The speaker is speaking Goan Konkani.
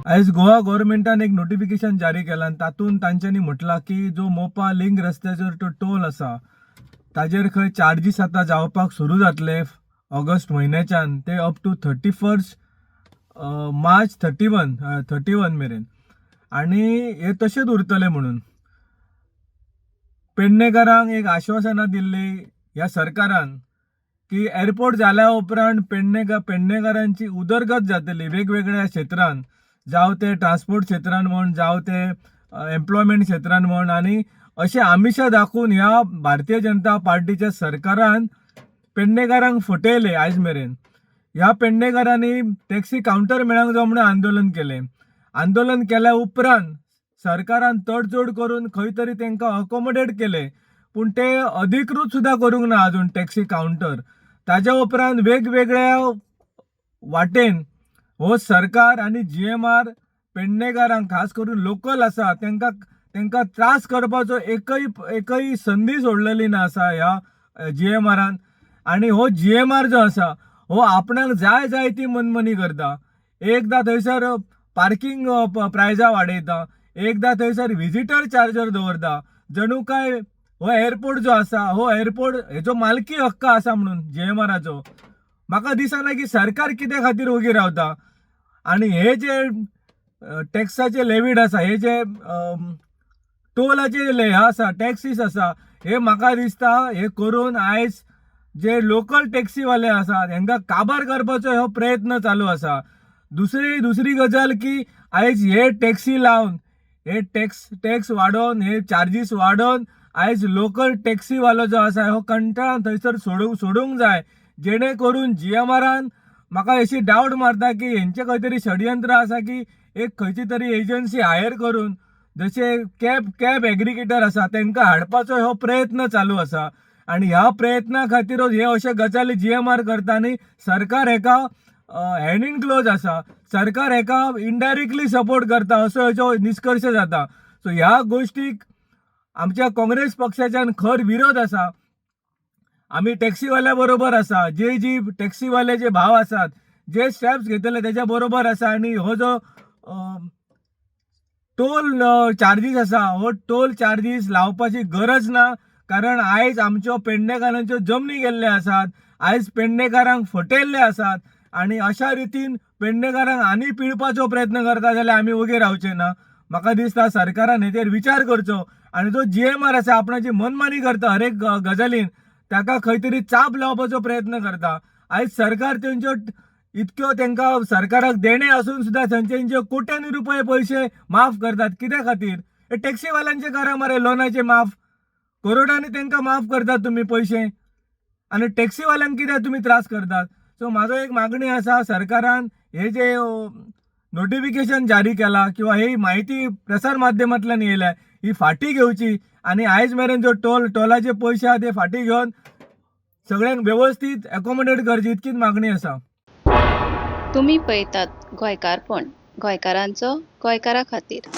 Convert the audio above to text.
आयज गोवा गव्हर्मेंटान एक नोटिफिकेशन जारी केलां आनी तातूंत तांच्यांनी म्हटलां की जो मोपा लिंक रस्त्याचेर तो टोल आसा ताजेर खंय चार्जीस आतां जावपाक सुरू जातले ऑगस्ट म्हयन्याच्यान ते up to 31 March 31 मेरेन आनी हे तशेंच उरतलें म्हणून पेडणेकारांक एक आश्वासनां दिल्ली ह्या सरकारान की एअरपोर्ट जाल्या उपरांत पेडणेकारांची उदरगत जातली वेगवेगळ्या क्षेत्रान, जावं ते ट्रान्सपोर्ट क्षेत्रान म्हण, जावं ते एम्प्लॉयमेंट क्षेत्रान म्हण. आनी अशें आमिशां दाखोवन ह्या भारतीय जनता पार्टीच्या सरकारान पेडणेकारांक फटयले. आयज मेरेन ह्या पेडणेकारांनी टॅक्सी कावंटर मेळोंक जाय म्हणून आंदोलन केलें. आंदोलन केल्या उपरांत सरकारान तडजोड करून खंय तरी तांकां अकोमोडेट केले, पूण ते अधिकृत सुद्दां करूंक ना अजून टॅक्सी कावंटर. ताज्या उपरांत वेगवेगळ्या वाटेन हो सरकार आनी जीएमआर पेडणेकारांक, खास करून लोकल आसा तांकां तांकां त्रास करपाचो एकय एकय संदी सोडलेली ना आसा ह्या जीएमआरान. आनी हो जीएमआर जो आसा हो आपणाक जाय जाय ती मनमनी करता. एकदां थंयसर पार्कींग प्रायजां वाडयता, एकदां थंयसर विजिटर चार्जर दवरता, जणू काय हो एअरपोर्ट जो आसा हो एअरपोर्ट हेजो मालकी हक्क आसा म्हणून जीएमआराचो. म्हाका दिसना की सरकार कित्या खातीर ओगी रावता. आनी हे जे टॅक्साचे लेवीड आसा, हे जे टोलाचे हे आसा, टॅक्सीस आसा, हे म्हाका दिसता हे करून आयज जे लोकल टॅक्सीवाले आसात हेंकां काबार करपाचो हो प्रयत्न चालू आसा. दुसरी दुसरी गजाल की आयज हे टॅक्सी लावन, हे टॅक्स वाडोवन, हे चार्जीस वाडोवन आयज लोकल टॅक्सीवालो जो आसा हो कंटाळून थंयसर सोडूंक जाय, जेणे करून जीएमआरान म्हाका अशी डावट मारता की हेंचे खंय तरी षडयंत्र आसा की एक खंयची तरी एजन्सी हायर करून, जशे कॅब एग्रिगेटर आसा, तांकां हाडपाचो हो प्रयत्न चालू आसा. आनी ह्या प्रयत्ना खातीरूच हे अशे गजाली जीएमआर करता आनी सरकार हेका हँड इन क्लोज आसा, सरकार हेका इनडायरेक्टली सपोर्ट करता असो हेचो निश्कर्श जाता. सो ह्या गोश्टीक आमच्या काँग्रेस पक्षाच्यान खर विरोध आसा. आमी टॅक्सीवाल्या बरोबर आसा. जे जी टॅक्सीवाले जे भाव आसात, जे स्टेप्स घेतले तेज्या बरोबर आसा. आनी हो जो टोल चार्जीस आसा, हो टोल चार्जीस लावपाची गरज ना, कारण आयज आमच्यो पेडणेकारांच्यो जमनी गेल्ले आसात, आयज पेडणेकारांक फटयल्ले आसात आनी अशा रितीन पेडणेकारांक आनी पिळपाचो प्रयत्न करता जाल्यार आमी ओगी रावचे ना. म्हाका दिसता सरकारान हेचेर विचार करचो आनी जो जीएमआर आसा आपणाची मनमानी करता हर एक गजालीन, ताका खंय तरी चाप लावपाचो प्रयत्न करता. आयज सरकार तेंच्यो इतक्यो तांकां सरकाराक देणे आसून सुद्दां तेंचे कोट्यांनी रुपये पयशे माफ करतात. कित्या खातीर? हे टॅक्सीवाल्यांचे करा मरे लोनाचे माफ. करोडांनी तांकां माफ करतात तुमी पयशे आनी टॅक्सीवाल्यांक कित्याक तुमी त्रास करतात? सो म्हाजो एक मागणी आसा, सरकारान हे जे नोटिफिकेशन जारी केला किंवा ही म्हायती प्रसार माध्यमांतल्यान येयल्या ही फाटी घेवची आनी आयज मेरेन जो टोलाचे पयशे आहा ते फाटी घेवन सगळ्यांक वेवस्थीत एकोमोडेट करची, इतकीच मागणी आसा. तुमी पळयतात गोंयकारपण, गोंयकारांचो गोंयकारा खातीर.